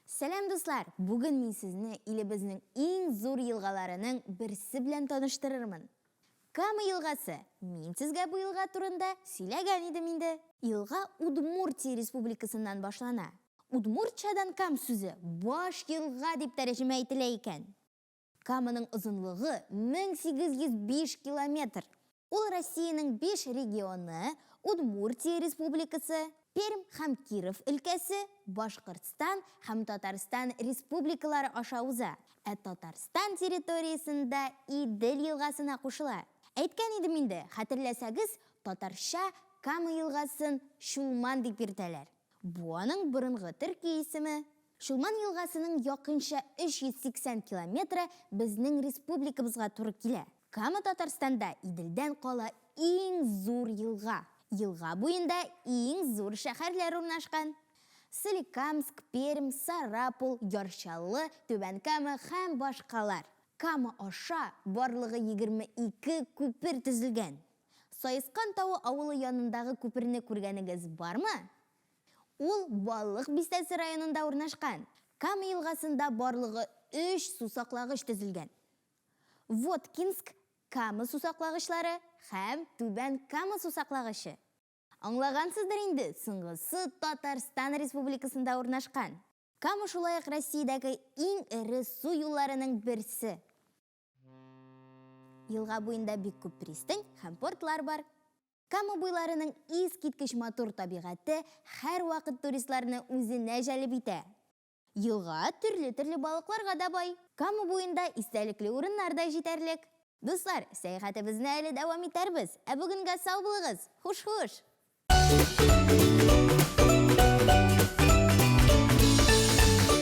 Сәлам, дуслар! Бүген мин сезне илебезнең иң зур елгаларының берсе белән таныштырырмын. Кама елгасы. Мин сезгә бу елга турында сөйләгән идем инде. Елга Удмуртия республикасыннан башлана. Удмуртчадан кам сүзе баш елга дип тәрҗемә ителә икән. Каманың озынлыгы 1805 километр. Ул Россиянең биш регионы, Удмуртия Республикасы, Пермь һәм Киров өлкәсе, Башкортстан һәм Татарстан республикалары аша уза, ә Татарстан территориясендә Идел елгасына кушыла. Әйткән идем инде, хәтерләсәгез, татарча Кама елгасын Чулман дип йөртәләр. Бу аның борынгы төрки исеме. Чулман елгасының якынча 380 километры безнең республикабызга туры килә. Кама Татарстанда Иделдән кала иң зур елга. Елга буенда иң зур шәһәрләр урнашкан. Соликамск, Пермь, Сарапул, Яр Чаллы, Түбән Кама һәм башкалар. Кама аша барлыгы 22 күпер төзелгән. Саескан тавы авылы янындагы күперне күргәнегез бармы? Ул Балык Бистәсе районында урнашкан. Кама елгасында барлыгы өч сусаклагыч төзелгән. Воткинск, Кама сусаклагычлары һәм Түбән Кама сусаклагычы. Аңлагансыздыр инде, соңгысы Татарстан Республикасында урнашкан. Кама шулай ук Россиядәге иң эре су юлларының берсе. Елга буенда бик күп пристань һәм портлар бар. Кама буйларының искиткеч матур табигате һәрвакыт туристларны үзенә җәлеп итә. Елга төрле-төрле балыкларга да бай. Кама буенда истәлекле урыннар да җитәрлек. Дуслар, сәяхәтебезне әле дәвам итәрбез. Ә бүгенгә сау булыгыз! Хуш-хуш!